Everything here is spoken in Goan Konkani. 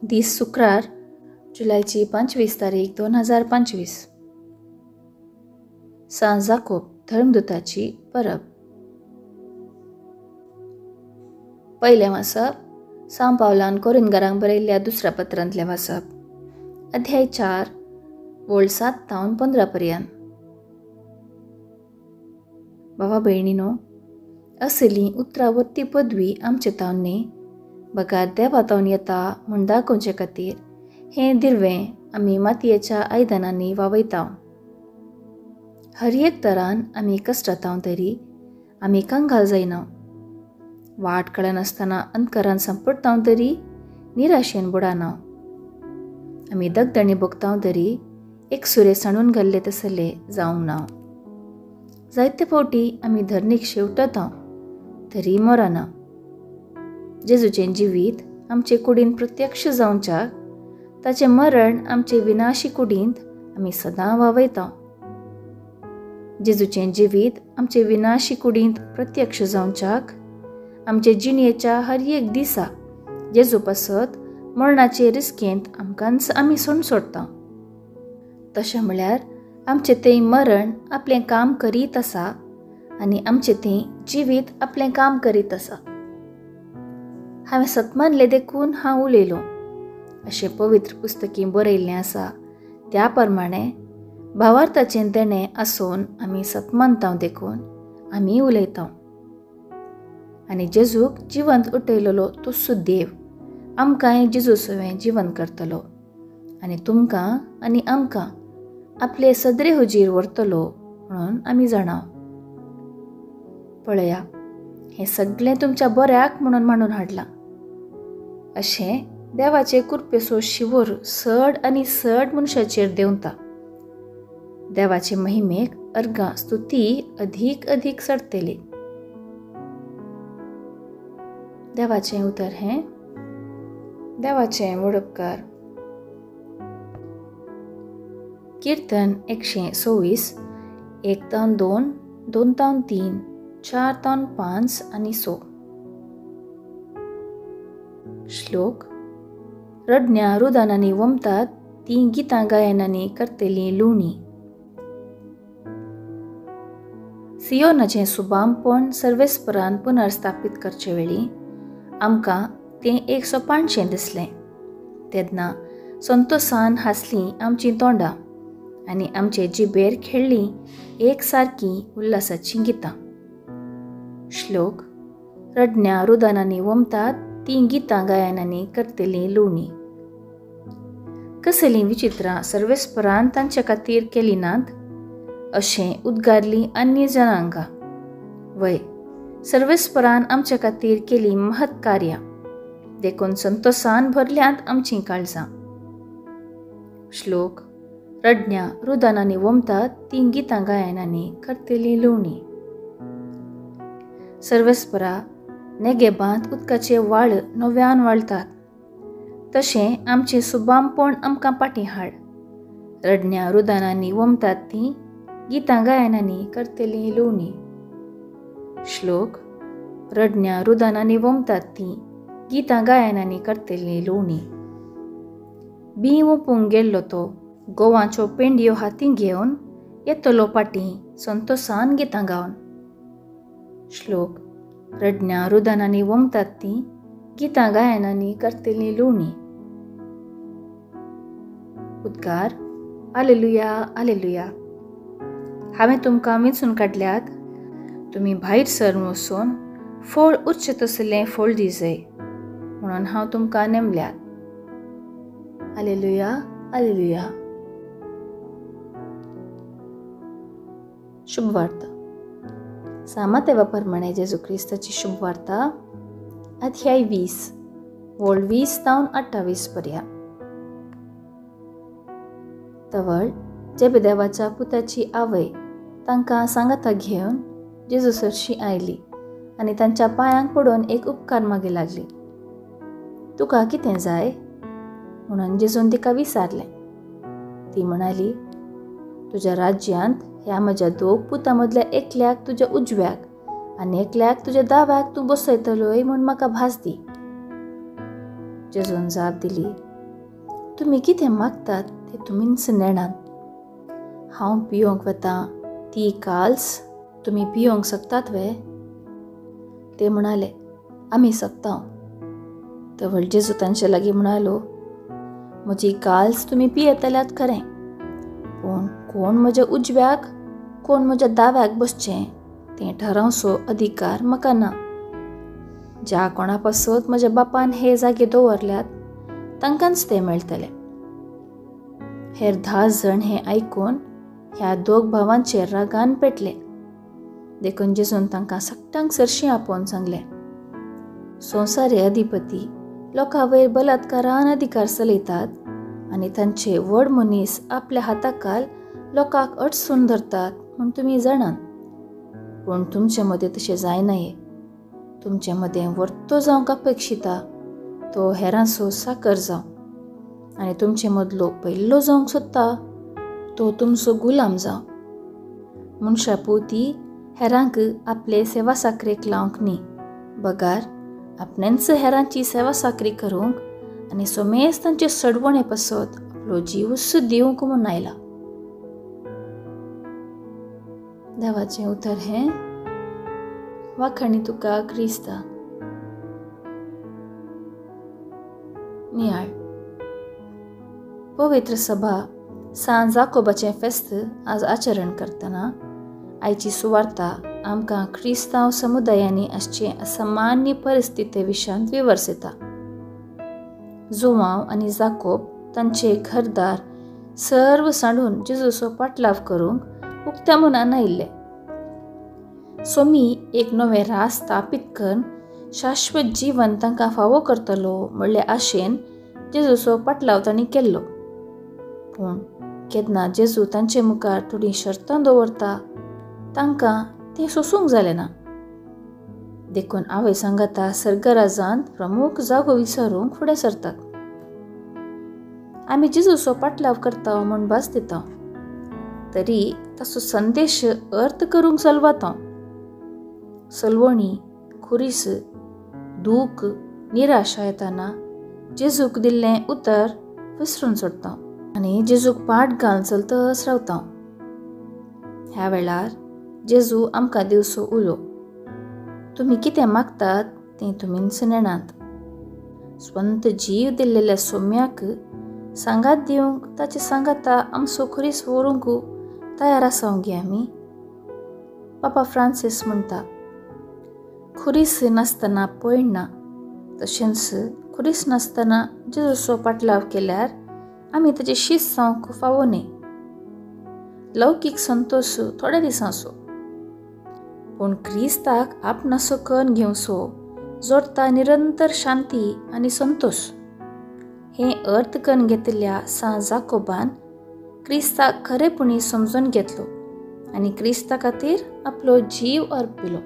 दीस शुक्रार जुलैची 25 तारीख 2025। सांत जाकोब धर्मदूताची परब। पयलें वाचप सांव पावलान कोरिंदकारांक बरयल्ल्या दुसऱ्या पत्रांतलें वाचप, अध्याय 4 वोळ 7 तावन 15 पर्यंत। बाबा भयणीनो, असली उतरावर्ती पदवी आमचे तावन न्ही बगार देवा तावन येता म्हूण दाखोवचे खातीर हें दिर्वें आमी मातयेच्या आयदनांनी वावयता। हर एक तरान आमी कश्टाताव तरी आमी कंगाल जायना, वाट कळनासतना अंधकारान सांपडटाव तरी निराशेन बुडाना, आमी दगदणी भोगताव तरी एक सुरे सांडून घाल्ले तसले जावंक ना। जायते फावटी आमी धरणीक शेवटताव तरी मरना। जेजूचें जिवीत आमचे कुडीन प्रत्यक्ष जावच्याक ताचें मरण आमचे विनाशी कुडींत आमी सदां वावयता। जेजूचें जिवीत आमचे विनाशी कुडींत प्रत्यक्ष जावच्याक आमचे जिणेच्या हर एक दिसा जेजू पासत मरणाचे रिस्केंत आमकांच आमी सोडता। तशें म्हळ्यार आमचें तें मरण आपलें काम करीत आसा आनी आमचें तें जिवीत आपलें काम करीत आसा। हांवें सत मानलें देखून हांव उलयलों अशें पवित्र पुस्तकी बरयल्लें आसा। त्या प्रमाणे भावार्थाचें देणें आसून आमी सत मानता देखून आमी उलयता। आनी जेजूक जिवंत उठयलेलो तोच देव आमकांय जेजू सवें जिवन करतलो आनी तुमकां आनी आमकां आपले सदरे हुजीर व्हरतलो म्हणून आमी जाणा। पळया, हें सगळें तुमच्या बऱ्याक म्हणून मांडून हाडलां। अशें देवाचे कृपेचो शिंवर सड आनी सड मनशाचेर देंवता। देवाचे महिमेक अर्घां स्तुती अधीक अधीक चडतली। देवाचें उतर हें देवाचें वडपकार। कीर्तन 126 1 तावन 2, 2 तावन 3, 4 तावन 5 आनी 6। श्लोक रडण्या रुदानांनी वमतात तीं गितां गायनांनी करतली लुणी। सियोनाचें सुबामपण सर्वेस्परान पुनर्स्थापीत करचे वेळी आमकां तें एक सोपाणशें दिसलें। तेन्ना संतोसान हांसलीं आमचीं तोंडां आनी आमचे जिबेर खेळ्ळीं एक सारकीं उल्हासाचीं गितां। श्लोक रडण्या रुदानांनी वमतात तीं गितां गायनांनी करतलीं लुणी। कसलीं विचित्रां सर्वेस्परान तांचे खातीर केलीं नात अशें उद्गारलीं अन्य जनांगां। वय, सर्वेस्परान आमचे खातीर केलीं महत् कार्यां देखून संतोसान भरल्यांत आमचीं काळजां। श्लोक रडण्या रुदानांनी वमतात तीं गितां गायनांनी करतलीं लुणी। सर्वेस्परा नेगेबांत उदकाचे वाळ नव्यान वाळतात तशें आमचें सुबामपण आमकां पाटी हाड। रडण्या रुदानांनी वमतात तीं गितां गायनांनी करतलीं लुणी। श्लोक रडण्या रुदानांनी वमतात तीं गितां गायनांनी करतलीं लुणी। बीं वोपूंक गेल्लो तो गोवाच्यो पेंडयो हातीं घेवन येतलो पाटी संतोसान गितां गावन। श्लोक रडण्या रुदानांनी वमतात तीं गितां गायनांनी करतलीं लुणी। उद्गार आलेलुया आलेलुया। हांवें तुमकां विंचून काडल्यात, तुमी भायर सरून वचून फळ उरचें तसलें फळ दिजय म्हणून हांव तुमकां नेमल्यात। आलेलुया आलेलुया। शुभवार्ता। सामातेवा प्रमाणे जेजू क्रिस्ताची शुभवार्ता, अध्याय 20 वोळ 20 तावन 28 पर्यंत। तवळ जेबेदेवाच्या पुताची आवय तांकां सांगाता घेवन जेजू सरशी आयली आनी तांच्या पांयांक पडून एक उपकार मागी लागली। तुका कितें जाय म्हणून जेजून तिका विचारलें। ती म्हणाली, तुज्या राज्यांत ह्या म्हज्या दोग पुतां मदल्या एकल्याक तुज्या उजव्याक आनी एकल्याक तुज्या दाव्याक तूं बसयतलोय म्हूण म्हाका भास दी। जेजून जाप दिली, तुमी कितें मागतात तें तुमीच नेणात. हांव पियोंक वतां ती काल्स तुमी पियोंक शकतात वे? ते म्हणाले, आमी शकता. तवळ जेजू तांचे लागीं म्हणालो, म्हजी काल्स तुमी पियेतल्यात खरें, पूण कोण म्हज्या उजव्याक कोण म्हज्या दाव्याक बसचें तें ठरावचो अधिकार म्हाका ना. ज्या कोणा पासत म्हज्या बापान हे जागे दवरल्यात तांकांच ते मेळटले. हेर 10 जण हें आयकून ह्या दोग भावांचेर रागान पेटले. देखून जेजून तांकां सगटांक सरशीं आपोवन सांगलें, संवसारी अधिपती लोकां वयर बलात्कारान अधिकार चलयतात आनी तांचे व्हड मनीस आपल्या हाताखाल लोकांक अडसून धरतात म्हूण तुमी जाणात. पूण तुमचे मदें तशें जायना. तुमचे मदें वर्तो जावंक अपेक्षिता तो हेरांचो साकर जावं, आनी तुमचे मदलो पयलो जावंक सोदता तो तुमचो गुलाम जावं. मनशा पोती हेरांक आपले सेवा साकरेक लावंक न्ही, बगार आपणेंच हेरांची सेवा साकरी करूंक आनी सोमेस तांचे सडवणे पासत आपलो जीवच दिवंक म्हूण आयला. देवाचें उतर हें. वाखाणी तुका क्रिस्ता. नियाळ. पवित्र सभा सांत जाकोबाचें फेस्त आज आचरण करतना आयची सुवार्ता आमकां क्रिस्तांव समुदायांनी आसचे असामान्य परिस्थिती विशयांत विवर्सता. जुवांव आनी जाकोब तांचे घरदार सर्व सांडून जेजूचो पाटलाव करूंक उक्त्या मनान आयिल्ले. सोमी एक नवें रास स्थापीत करून शाश्वत जीवन तांकां फावो करतलो म्हणले आशेन जेजूचो पाटलाव तांणी केल्लो. पूण केन्ना जेजू तांचे मुखार थोडीं शर्तां दवरता तांकां तें सोसूंक जालें ना. देखून आवय सांगाता सर्गराजांत प्रमुख जागो विचारूंक फुडें सरतात. आमी जेजूचो पाटलाव करता म्हूण भास दिता, तरी ताचो संदेश अर्थ करूंक चलवाता. सलवणी, खुरीस, दूख, निराशा येताना जेजूक दिल्लें उतर विसरून सोडता आनी जेजूक पाट घालून चलतच रावता. ह्या वेळार जेजू आमकां दिवचो उलो, तुमी कितें मागतात तें तुमीच नेणात. स्वंत जीव दिल्लेल्या सोम्याक सांगात दिवंक ताचे सांगाता आमचो खुरीस व्हरूंक तयार आसा गे आमी. पापा फ्रांसीस म्हणटा, खुरीस नासतना पयण ना, तशेंच खुरीस नासतना जेजूचो पाटलाव केल्यार आमी ताचे शीत जावंक फावो न्ही. लौकीक संतोश थोड्या दिसांचो, पूण क्रिस्ताक आपणासो करून घेवचो जोडटा निरंतर शांती आनी संतोश. हें अर्थ करून घेतिल्ल्या सांत जाकोबान क्रिस्ताक खरेपणी समजून घेतलो आनी क्रिस्ता खातीर आपलो जीव अर्पिलो.